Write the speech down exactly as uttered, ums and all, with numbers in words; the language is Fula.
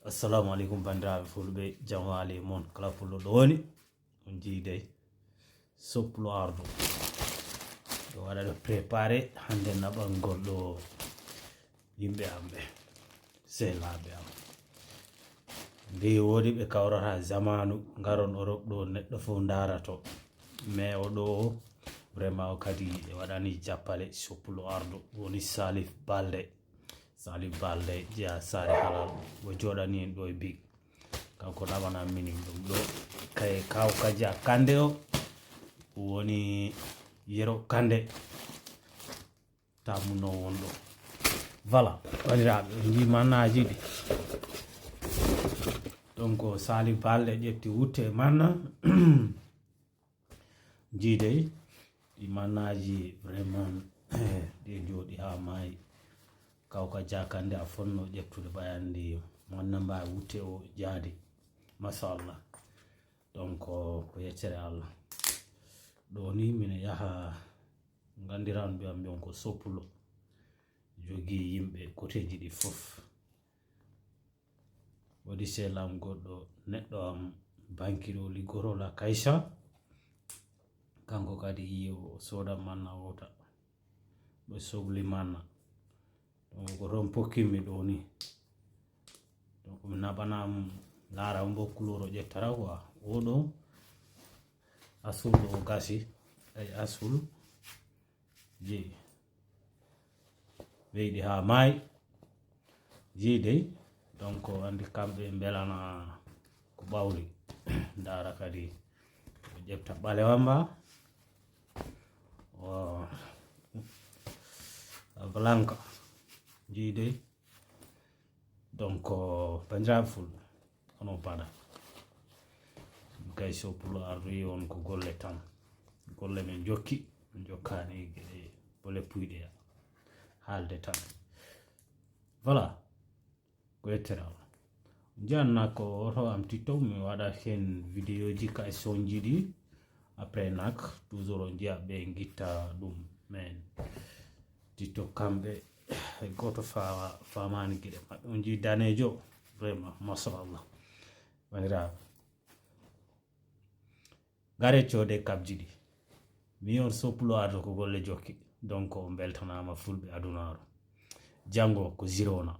Assalamu aleykum, banndiraaɓe fulɓe, jam waali e mon. Kala fulɗo ɗo woni, on jiidey soppulo ardo. Ɗo waɗa ɗo préparé hannde naɓangol ɗo yimɓe am ɓe, sehlaaɓe am. Nde woodi ɓe kawrata zamanu, ngaron Europe ɗo, neɗɗo fof ndaarato. Mais o ɗo o, vraiment o kadi e waɗani jappale soppulo ardo, woni Salif Balde. Salif Balde jeya Saare Halal, o jooɗani en ɗo e big. Kanko naɓana minin ɗum ɗo. Kay kaw kaja kande o, woni Yero Kande. Tamuno won ɗo. Voilà, banndiraaɓe, on njii mannaaji ɗi. Donc, Salif Balde ƴetti wutte e manna. Jiidey, ɗi mannaaji vraiment, ɗi jooɗi haa maayi. Kawka jakande a fonno ƴettude ɓayandi manna mba wutte o jaadi. Machallah. Donc, ko yeccere Allah. Ɗo ni mino yaha, nganndiran mbiyam mbiyon ko soppulo. Jogii yimɓe koteeji ɗi fof. Waɗi selam goɗɗo neɗɗo am bankiɗo liggoro la Kaysa. Kanko kadi yiye o sooda manna wota. Ɓe sobli manna. Donc ko toon pokkimmi ɗo ni. Donc mi naɓana am laara mbo couleur o ƴettata quoi. O ɗo asul ɗo gasi. Ay asul. Ji. Weydi haa maayi. Ji dey. Donc anndi kamɓe mbelana ko ɓawli. Ndaara kadi o ƴefta ɓalewa mba. O Blanca. Ji dey. Donc banndiraaɓe fulɓe, hono mbaɗa? Gayso pulo ardoyi on ko golle tan. Golle men jokki, min jokkaani geɗe bole puyɗe haalde tan. Voilà. Ko yettere Allah. Njiyanna ko oto am TikTok, mi waɗa heen vidéo ji ka e sonji ɗi. Après nak, toujours on njiya ɓe ngitta ɗum. Men TikTok kamɓe, hay gooto fawa-, faamaani geɗe maɓɓe. On njii daneejo, vraiment, machallah. Banndiraaɓe. Gare coode kabji ɗi. Mi on soppulo ardo ko golle jokki. Donc, on mbeltanaama fulɓe adunaaru. Janngo ko Girona.